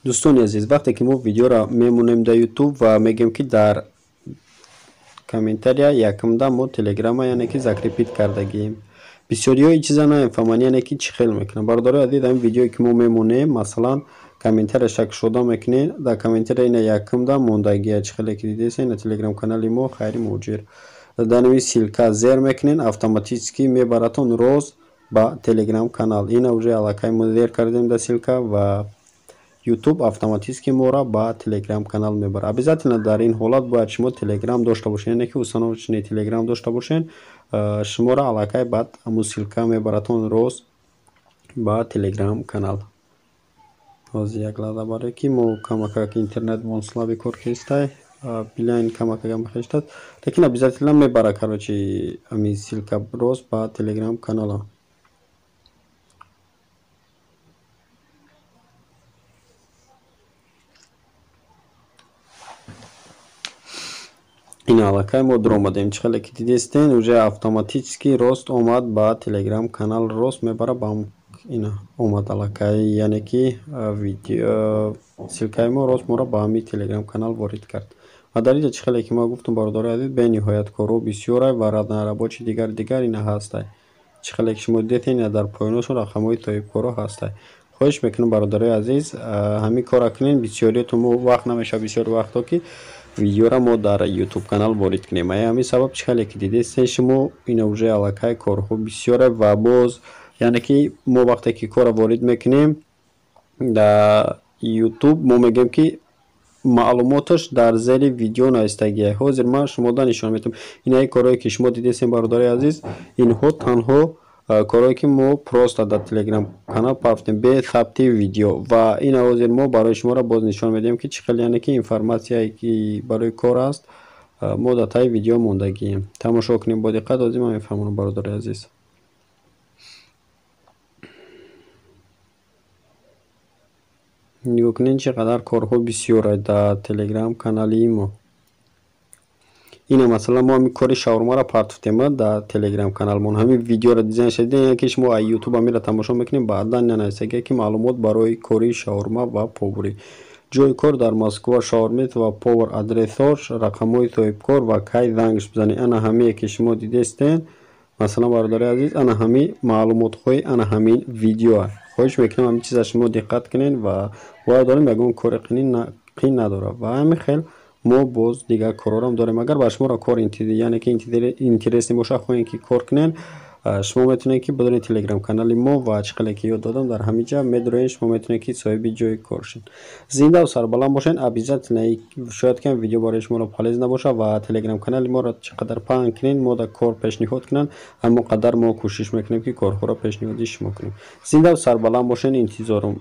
Дӯстони азиз, вақте ки мо видеоро мемонем дар YouTube ва мегӯем, ки дар комментария якумда мо телеграма, яъне ки закрепить кардагием. Бисёриҳо ин чиза намефаҳманд, яъне ки чӣ хел мекунанд. Бародарои азиз, ҳамин видеое ки мо мемонем, масалан, комментарияша кушода мекунем, дар комментария ина якумда мондагия, чӣ хеле ки дидеса, ина телеграм канали мо Хайри Муҳоҷир. Дар ин ссылка зер мекунен, автоматически мебаратон роз ба телеграм канал. Ина уже аллакай мо зер кардем дар ссылка ва YouTube автоматически моро ба телеграм канал мебарад. Обязательно дар ин ҳолат бояд шумо телеграм дошта бошед, яъне ки установочный телеграм дошта бошед, шуморо аллакай баъд ҳамун ссылка мебаратон роз ба телеграм канал. Ҳозир як лаҳза, барое ки мо камакак интернетмон слабый кор кестай, билайн камакак мехештад, лекин обязательно мебара, короче, ҳамин ссылка роз ба телеграм канала. Ин аллакай мо дуромадем, чӣ хеле ки дидестен, уже автоматически рост омад ба телеграм канал, рост мебара ба ина омад аллакай, яъне ки видео ссылкаи мо рост моро ба ҳамин телеграм канал ворид кард. Ва дар инҷа, чӣ хеле ки ма гуфтам, бародарои азиз, бениҳоят корҳо бисёрай ва разнорабочий дигар дигар ина ҳастай. Чӣ хеле ки шумо дидетен, ина дар поёношон рақамҳои соҳибкорҳо ҳастай. Хоҳиш мекунам, бародарои азиз, ҳамин корро кунед. Бисёриятон мо вақт намешавад, бисёр вақтҳо ки видеоро мо дар YouTube канал ворид кунем. Ай ҳамин сабаб, чӣ хеле ки дидестен шумо, ина уже аллакай корҳо бисёре ва боз, яъне ки мо вақте ки корро ворид мекунем дар YouTube, мо мегӯем ки маълумоташ дар зери видео навистагия. Ҳозир ман шумода нишон медиҳам. Инаи корҳое ки шумо дидестен, бародарои азиз, инҳо танҳо корҳое ки мо просто дар телеграм канал пафтем бе сабти видео. Ва ина ҳозир мо барои шуморо боз нишон медиҳем, ки чӣ хел, яъне ки информатсияе ки барои кор аст, мо дар таи видео мондагием. Тамошо кунем бо диққат, ҳозир ман мефаҳмонам, бародарои азиз. Нигоҳ кунед, чӣ қадар корҳо бисёр дар телеграм канали мо. Ина, масалан, мо ҳамин кори шаурмаро партофтем дар телеграм каналмон. Ҳамин видеоро дизайн шудида, яъне ки шумо аз ютуб ҳаминро тамошо мекунед, баъдан нанависагия ки маълумот барои кори шаурма ва поварӣ, ҷои кор дар Москва, шаурмет ва повар, адресош, рақамҳои соҳибкор ва кай зангш бизанед. Ана ҳамие ки шумо дидестен, масалан, бародари азиз, ана ҳамин маълумотҳои ана ҳамин видеоа. Хоҳиш мекунам, ҳамин чиза шумо диққат кунед ва бояд дорем, ягон кори қин надорад. Ва ҳамин хел мо боз дигар корҳоам дорем. Агар ба шуморо кор, яъне ки интересный бошад, хоҳем ки кор кунед, шумо метавонед ки бидонед телеграм канали мо ва чӣ хеле ки ёд додам, дар ҳамин ҷа медроед, шумо метавонед ки соҳиби ҷои кор шед. Зиндаву сарбаланд бошед. Обязательно, шояд ки видео барои шуморо полезно бошад ва телеграм канали моро чӣ қадар паҳн кунед, мо да кор пешниҳод кунанд, ҳамон қадар мо кӯшиш мекунем, ки корҳоро пешниҳоди шумо кунем. Зиндаву сарбаланд бошед, интизорум.